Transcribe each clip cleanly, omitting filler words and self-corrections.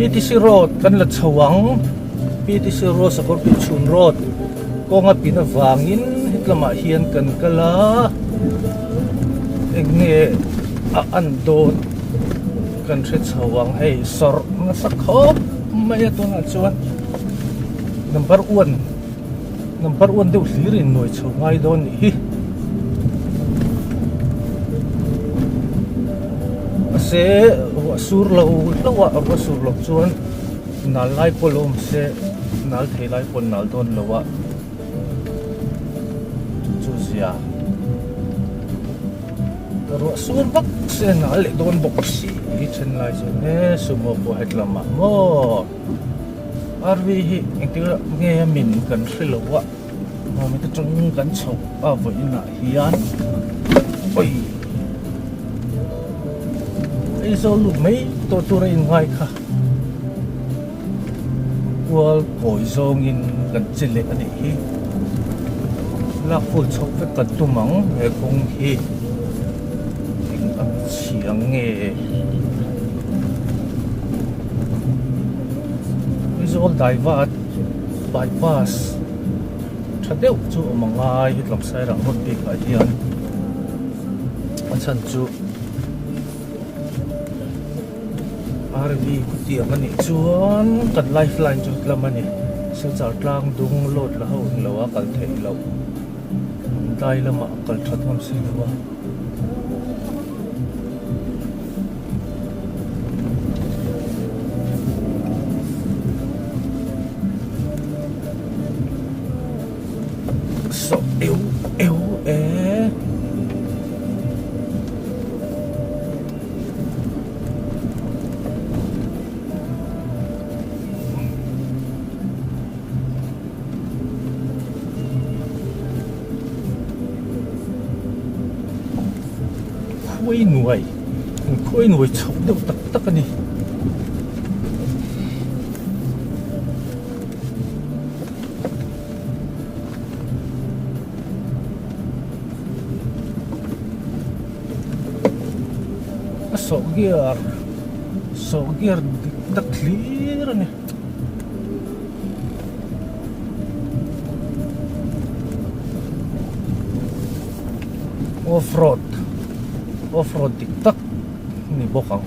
PTC road kan la chho ang PTC road sakawr pichhun road kawng a pin avangin hetlamah hian kan kal a eng nge a an dawn kan hre chho ang hei sawrh nasa khawp mai a tunah chuan number one number one deuh hlir in nuai chho ngai dawn nih hi mahse ruah sur lo hlauh a ruah sur loh chuan nal lai pawh lo awm se nal thei lai pawh nal dawn lo a chu chu zia ruah sur vak se nal leh dawn bawk si then lai chu e sumo pawh hetlamah maw. RV hi engtir nge a min kan hre lo a mawmi te tang kan chhoh a vawiin ah hian oi Aizawl lut mai tawh tur a inngai kha kual kawi zawngin kan che leh a nih hi lak full chhoh vek kan tum ang he kawng hi eng ang chhia nge. Aizawl daivat bypass tha deuh chu awm a ngai hetlam sairang road bik ah hian a chhan chu RV khutiang a nih chuan kan life line chu hetlam a ni silchar tlang dung load la ho englo a kal theih loh dai lamah kal that ngam si lo a. Sawh eu eu e. Khuai nuai an khuai nuai chhoh deuh tak tak a ni. A sawh gear sawh gear dik tak hlir a ni. Off road off road dik tak ni bawk ang.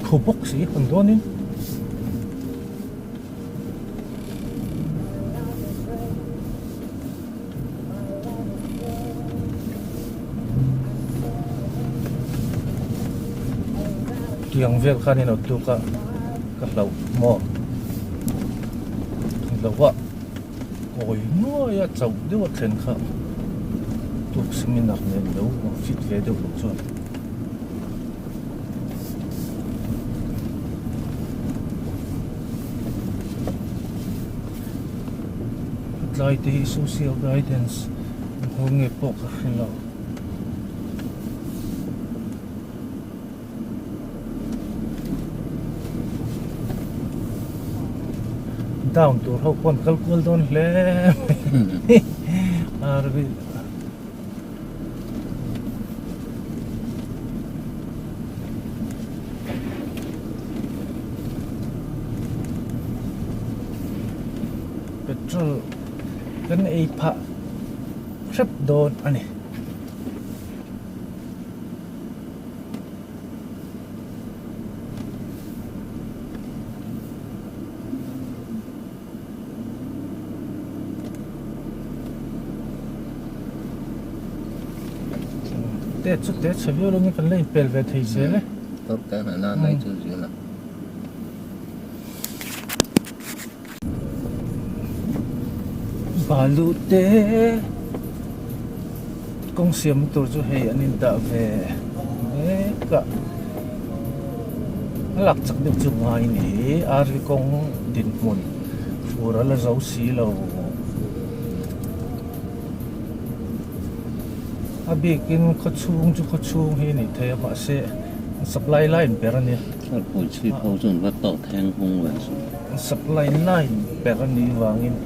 Khu bawk si hawn dawnin. Tiang vel khan in tuk a ka hlauh maw lo a kawi nuai a chauh deuh a thlen kha tuk seminar nen lo fit ve deuh loh chuan. Tlai te hi social guidance an haw nge pawh ka hre lo. Down tur ho pawh an kal kual dawn hle mai. Petrol kan ei phah hrep dawn a ni. Te chu te chhe viau lo nge kan la inpel ve thei zel e. Top te hna na nai chu zin a. Balu te kawng siam tur chu hei an indah ve mek a. A lak chak deuh chu ngai ni. RV kawng dinhmun fur a la zo si lo. A bikin khaw chhung chu khaw chhung hi a nih theih a mahse supply line ber a nia. Pui chhip ho chuan va tawk thleng hung ve suh. Supply line ber a nih vangin.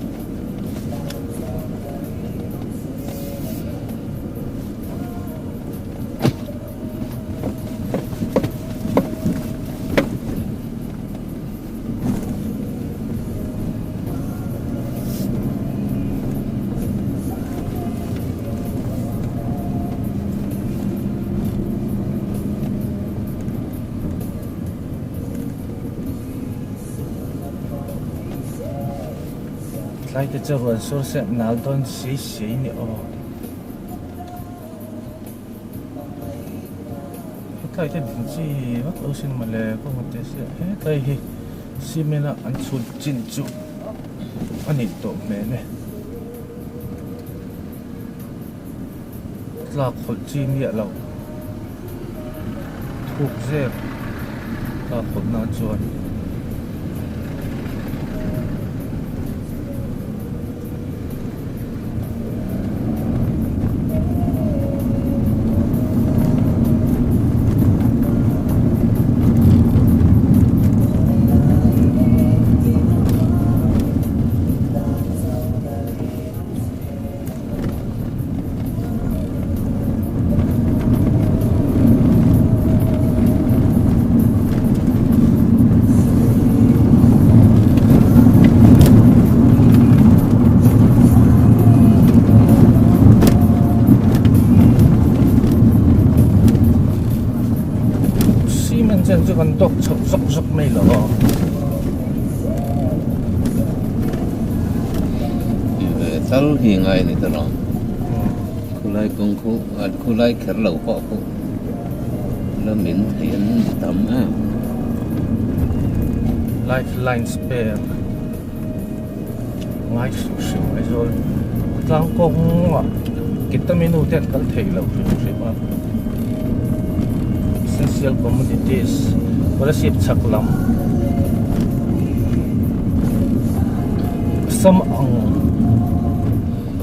Tlai te chu ruan sur se nal dawn si si ni aw. Hetlai te din chi vak lo sin mawle kawng te sia hetlai hi cement a an chhut chin chu a nih tawh hmel e tlak hawlh chi miah lo thuk zek tlak hawlh nan chuan. Cement chen chu kan dawk chhoh zawk zawk mai lo a. Tal hi ngai ni ta lo. Khulai kawng khu khulai kher lo pawh khu la min thei an tam em. Lifeline spare ngai hrim hrim Aizawl tlang kawngah Kitaminu te an kal thei lo hrim hrim a essential commodities Kolasib chhak lam sam ang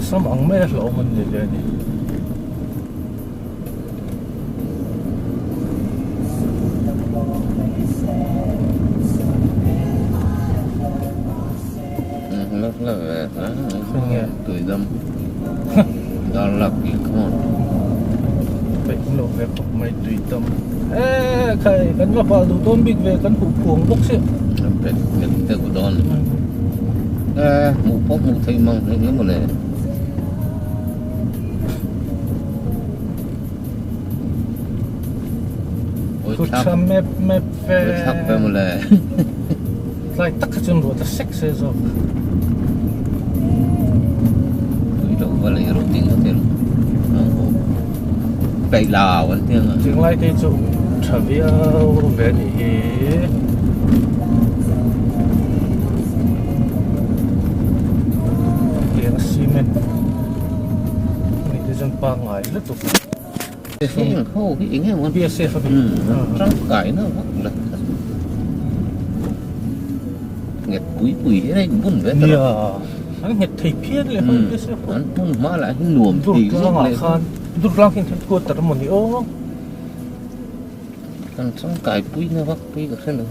sam ang mai a hlauhawm an ni ve a ni. Kan va pal duh dawn bik ve kan huh phuang bawk si. Pet pet deuh dawn. Eh hmuh pawh hmuh theih mang hle hle mawle. Thutha mep mep ve. Thlak ve mawle. Tlai tak kha chuan ruah ta sek se zawk. Tui lo va lei rawh ding hotel. Peih lau an tia nga. Ching lai te chu tha viau ve ni hi. Tiang cement ni te chuan pangngai lutuk. Heng ho hi eng emaw BSF a mi tangkai na vak la nghet pui pui hi a in bun ve ta nia an nghet thei phian leh hei BSF an hmun hma lah hi nuam thei zet leh khan Durtlang khin headquarter emaw ni aw an tangkai pui na vak pui ka hre lo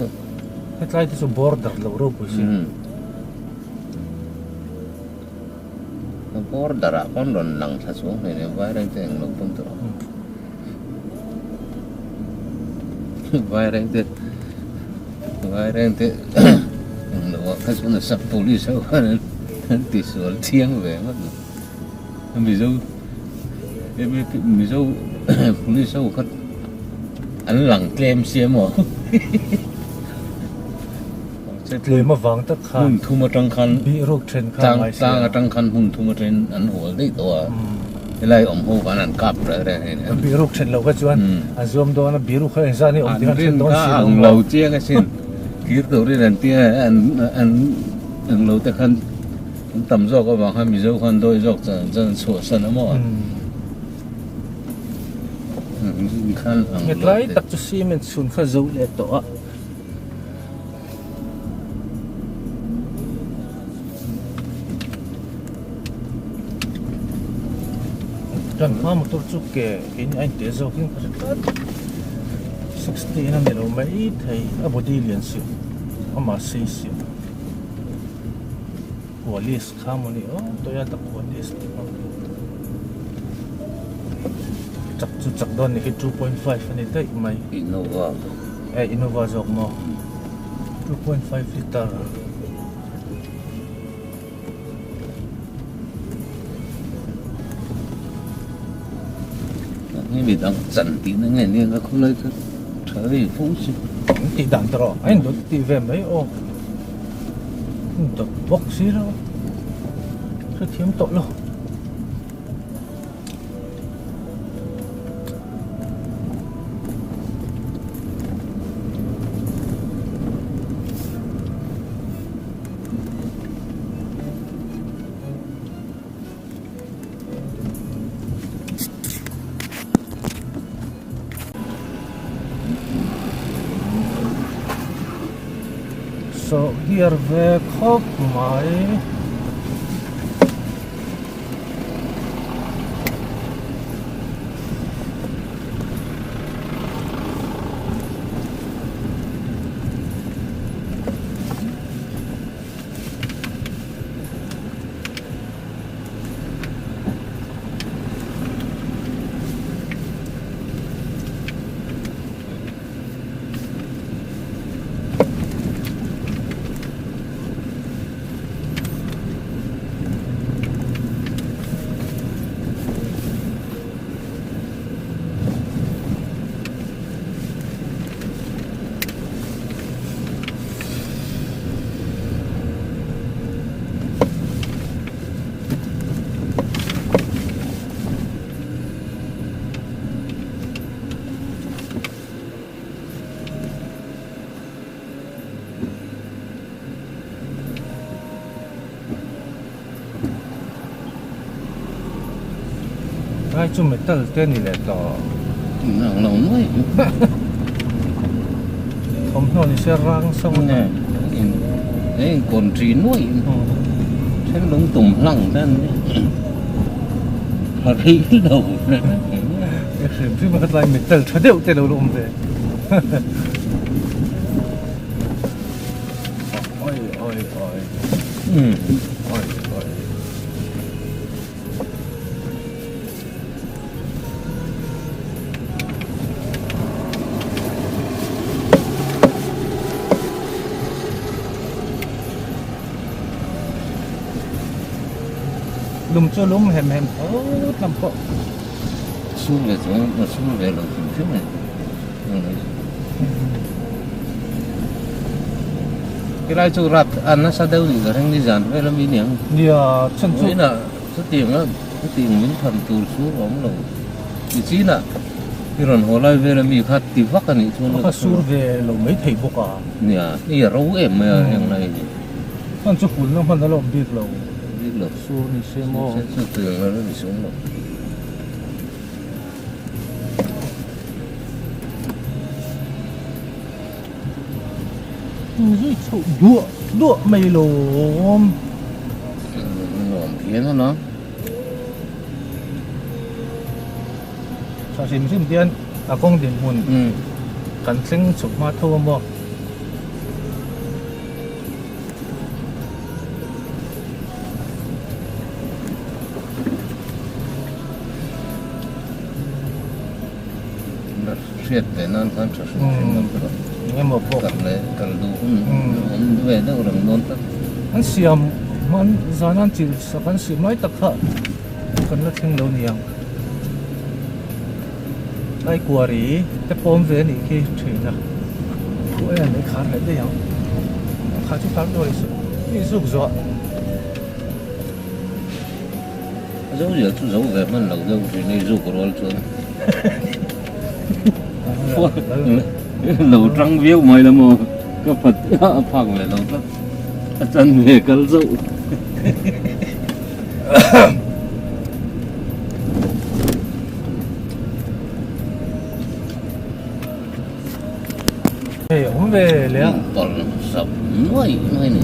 hetlai te chu border lo ropui si. A border ah pawn rawn lang thla chuang hle nia vaireng te englo pawn tawh vaireng te vaireng te englo ah kha chuan a sap police ho khan an ti sual chiang ve ngawt mai mizo mizo police ho kha an lang tlem sia maw. Tlem avang tak khan hmun thum atang khan bih ruk then kha a ngai sia. Tlang atang khan hmun thum atangin an hual daih tawh a, helai awm ho khan an kap reng reng a ni. Bih ruk then lo kha chuan an zuam dawn a, bih ruk kha engzah ni awm tih khan hriat dawn si lo. An rin kha ang lo chiang asin, kir turin an tia an an ang lo te khan an tam zawk avang khan Mizo khan dawi zawk chan chan an chhuahsan a maw. Hetlai tak chu cement chhun kha zo leh tawh a. Tan hma motor chu ke keini a inte zawkin ka hre tlat. 16 a ni lo mai thei a body lian si amah sei si Qualis kha maw ni aw Toyota Qualis tih hmang khi chak chu chak dawn ni khi 2.5 a ni daih mai. Innova. Eh Innova zawk maw 2.5 litre. Hei mi dang chan tih na nge nia ka khawlai kha tha vei fo si. An tih dan tawh a in dawt tih ve mai aw. Dawt bawk si lo. Hrethiam tawh lo. Sawh gear ve khawp mai. Lai chu metal te ni leh tawh. Ang lo nuai. Thawmhnaw ni se rang sauh a ni. In kawn ṭi nuai. Then lung tum hlang te an ni. A rei lo. Hrim hrim a ka tlai metal ṭha deuh te lo la awm ve. Oi oi oi. Oi oi. Lum chu lum hem hem tho lam pawh. Sur ve chuan a sur ve lo hrim hrim e. Helai chu rat a nasa deuh ni ka ring ni zan vel ami niang. Nia chhan chu. Vawiinah chutianga chutiang min tham tur chu a awm lo. Nichinah i rawn haw lai vel ami kha ti vak a nih chuan. Kha sur ve lo mai thei bawk a. Nia hei a ro em mai a heng lai hi. Hman chu hulna hman a la awm bik lo. Bik lo. Sur ni se maw. Sur se chutiang a la ni sawm lo. Zui chhoh duah duah mai lawm. Nuam phian a na. Tha hrim hrim hian a kawng dinhmun kan thleng chhuk hma tho a maw. Hriat ve nan khan tha hrim hrim ang tawh. Engemaw pawh. Kal leh kal duh hun awm ve deuh reng dawn tlat. An siam hman zan an chilh sak an siam lai tak kha kan la thleng lo niang. Laikuari te pawm ve anih khi thin a. Khaw em mai khar leh daih ang. Kha chu khar dawn suh. Hei zuk zawh. Zo zia chu zo ve hman lo deuh thin hei zuk rual chuan lo tang viau mai la maw ka phat a phak ve lo tlat a chan ve kal zauh. Hei a awm ve leh a. Pawlh sap nuai nuai ni.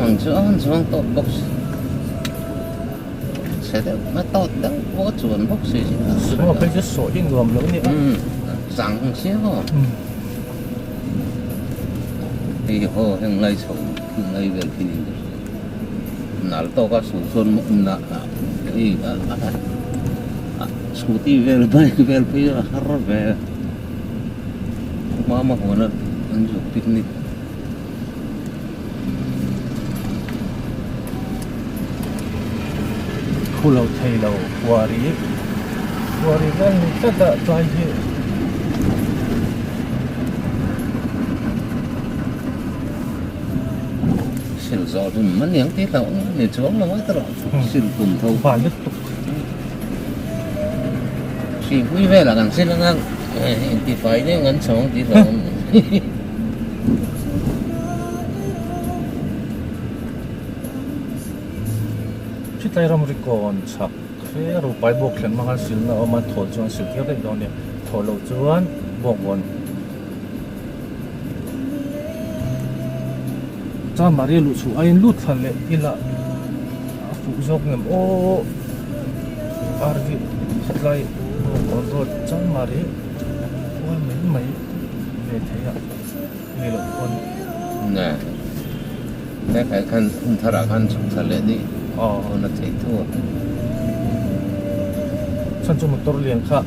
Ang chu an chuang tawh bawk si. Chhe deuh mai tawt deuh pawh a chuan bawk si. Sumo phei chu sawi hi nuam lo nia. Umm zang sia maw. Hei haw heng lai chho khi ngai vel khi niin ka hria. Nal tawka su chuan na hei a scooty vel bike vel phei a har ve. Mama huana an zuk picnic. Khu lo thei lo kuari kuari vel ni tlat a tlai hi. Sil zawh rim a niang tih hlauh ni chuang lo a tawrh sil kum tho. Fai lutuk. Hripui velah kan sil anga intifai deuh kan chhawng tih hlauh. Chitlai ramri kawn chhak fe rupai bawk thlen hmanga silna a awm a, thawl chuan sil tir daih dawn a nia, thawl loh chuan bawk vawn. Chuan Maria luh chhuh aiin lut thla leh ila a fuh zawk ngem aw RV chitlai bawk vawn road chuan Maria kual mai mai ve thei a. Ni loh pawn. Nge. He khai khan hun tharah khan chhuk thla leh daih pawn a theih tho a. Chhan chu motor lian kha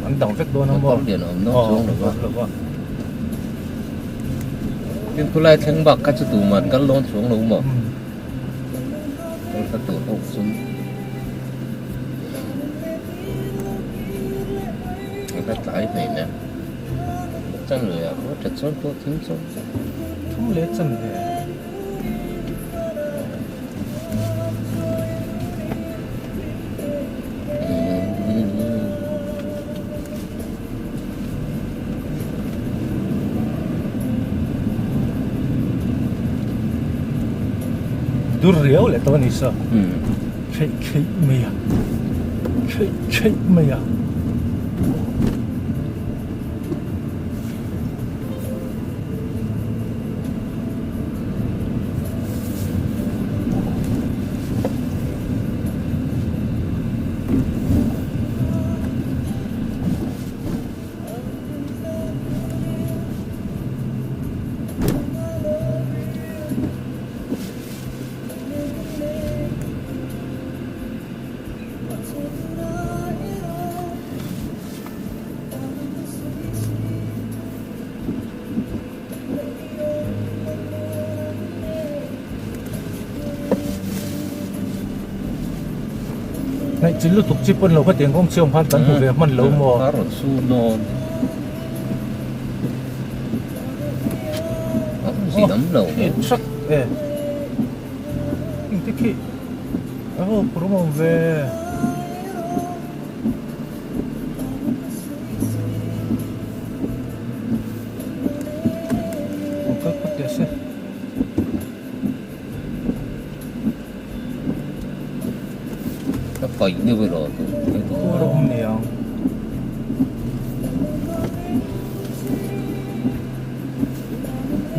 an dang vek dawn a maw? Motor lian a awm dawn chuang lo va. Lo va. Tin khulai thleng bak kha chu tuman kal dawn chuang lo maw? Kal kha tur ho chu. A la tlai hmel e. Chan leh ah pawh that chuan pawh thing chu thum leh chan ve. Dur riau leh tawh a ni sa. Kheih kheih mai a. Kheih kheih mai a. Hnaih chil lutuk chi pawn lo kha tiang kawng chhiawm khan kan hmu ve hman lo maw? A rawn su dawn. A rawn zin awm lo. Khi truck e. Engte khi a ho pawm awm ve. Aw kal phawt teh se. Ka paih deuh erawh tu. Khuar a awm niang.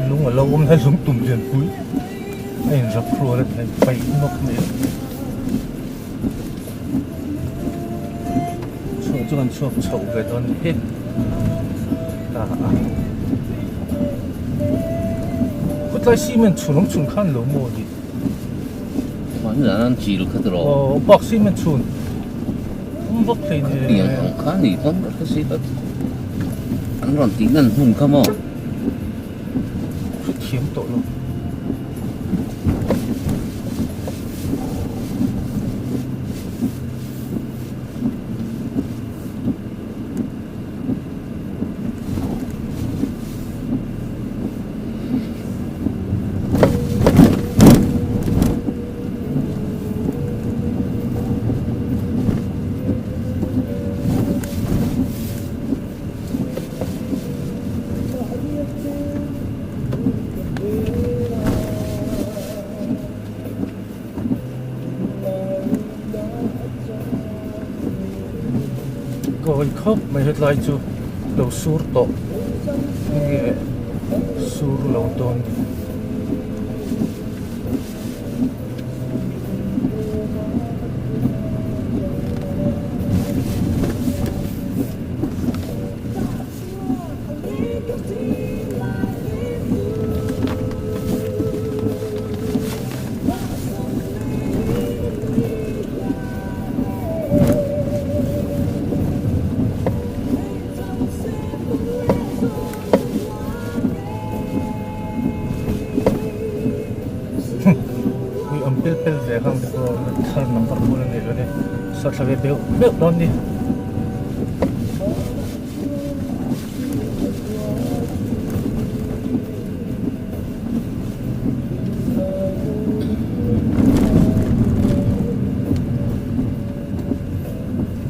Lung a lo awm hian lung tum lian pui a inrap rual a thei paih nawk mai a. Chhuah chu kan chhuak chhoh ve dawn hi ta a. Khutlai cement chhun awm chhun khan lo maw ni? Hman zan an chil kha tawh. Aw bak cement chhun awm vak thei ni. Pian ang kha ni pawn ka hre si tlat. An rawn tih nan hmun kha maw? Hrethiam tawh lo. Kawi khawp mai hetlai chu lo sur tawh nge sur lo dawn ni. Helmet thar number pawh la nei lo a ni saw thla ve beuh beuh dawn a ni.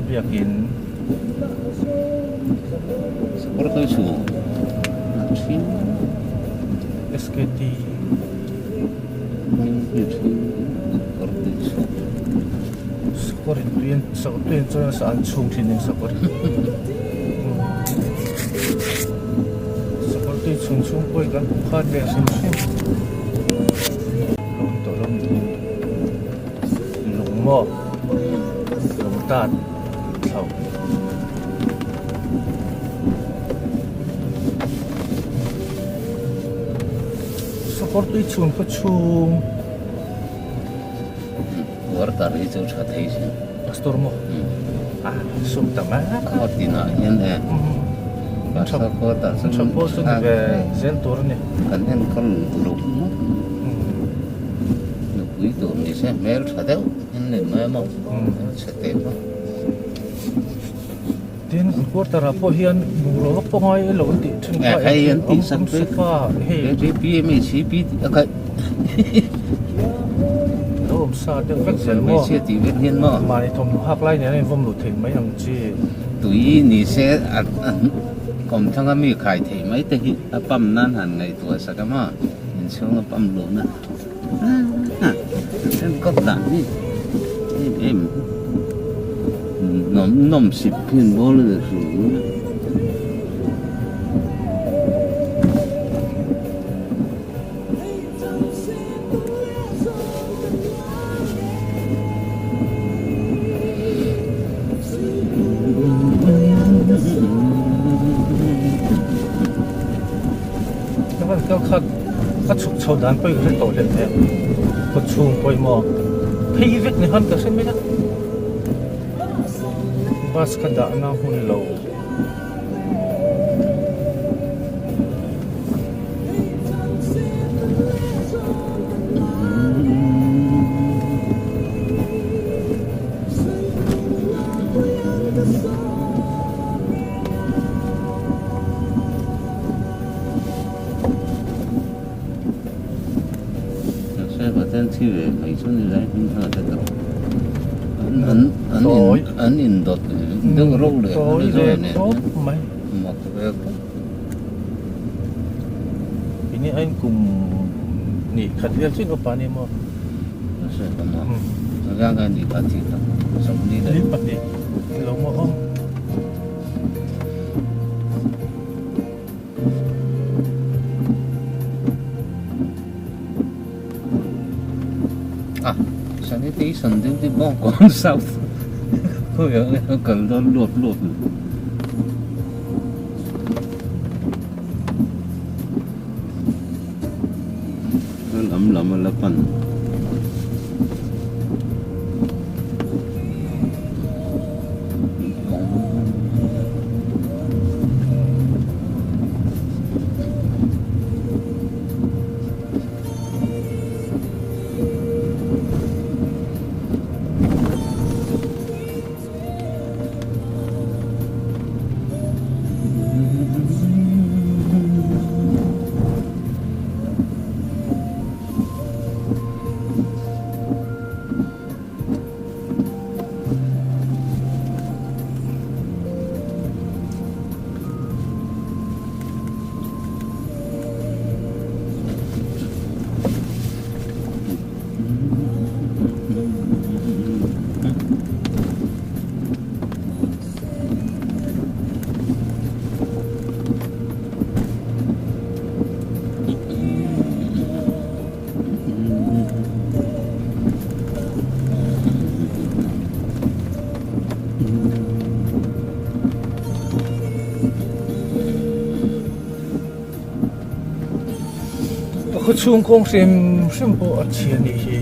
Biakin SKT Sakawrin tui an tui an chawi nasa an chhung thin in sakawr sakawr tui chhung chhung pawh hi kan hmu khat ve hrim hrim lung tawh lo ni lung maw lung tan thlo sakawr tui chhung khaw chhung. Worker hi chu tha thei sin. Pastor maw? A sum tam a. Khaw tinah hian e. Pastor khaw tah chuan. Tha pawh chu ni ve zel tur a ni. Kan enkawl uluk ngawt. Nupui tur ni se hmel tha deuh in ni mai maw. Hmel chhe teh maw. Tin an quarter ah pawh hian bungraw vak pawh ngai elo an tih thin kha hei an tih sak sofa hei PMHCP tih a khaih lo awm sa deuh vek zel maw hmeichhia tih vek hian maw mahni thawmhnaw hak lai nen a invawm luh theih mai ang chi tui ni se a kawmthlang a mi khai theih mai te hi a pump nan han ngaihtuah sak a maw inchhung a pump luhna Enkawl dan hi em em nawm nawm sip hian ball a ni hrim a. Ka chhuk chho dan pawh i hre tawh hle mai a, khaw chhung pawh emaw phei vek ni khan ka hre mai a, bus ka dahna hun lo. An indawt deuh reuh leh a ni nen mak ve khawp. Ini ain kum ni khat vel chin upa ni maw? Ni pahnih lo maw aw. Ah, sanitation duty Bawngkawn South khawiah nge a kal dawn luap luap ni. A lam lam a la pan. Ka khaw chhung kawng hrim hrim pawh a chhia nih hi.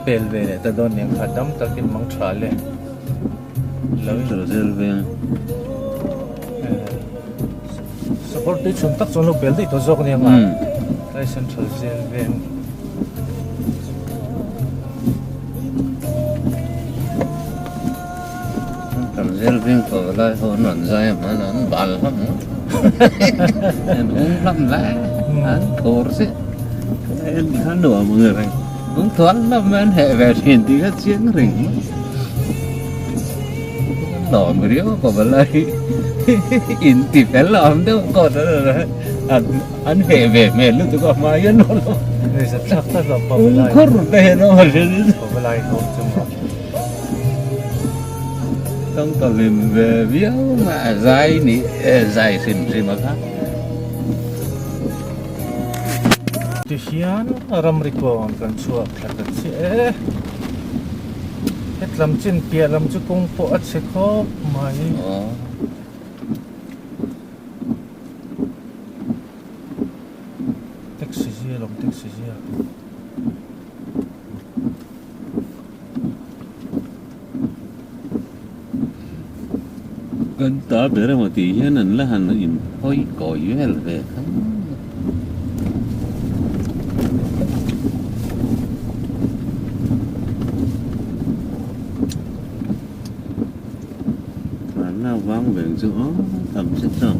pel ve leh ta dawn nen kha dam takin mang tha le. Central zel veng. Sakawr tui chhun tak chuan lo pel daih tawh zawk ania nga. Tlai Central zel veng. Central zel veng tawh lai ho an rawn zai a hman an bal hlawm ang. An ung hlawm lai an thawr chiah. En kha nuam ang reng. Ung thuan hlawm an heh ve thin tih kha chiang reng mai. Lawm riau a kawp lai in ti fel a awm deuh kawt an an heh ve hmel lutuk a hma hian lo lo khur te hian a awm thin tawng ta hlim ve viau mai a zai ni zai hrim hrim a kha. Tihian ramri kawn kan chhuak thla ta chiah e. Hetlam chin piah lam chu kawng pawh a chhe khawp mai. Taxi zia lawm taxi zia. Kan ta ber emaw tih hian an la han in hawi kawi vel ve kha. Tlanna vang veng chu aw tam se chuan.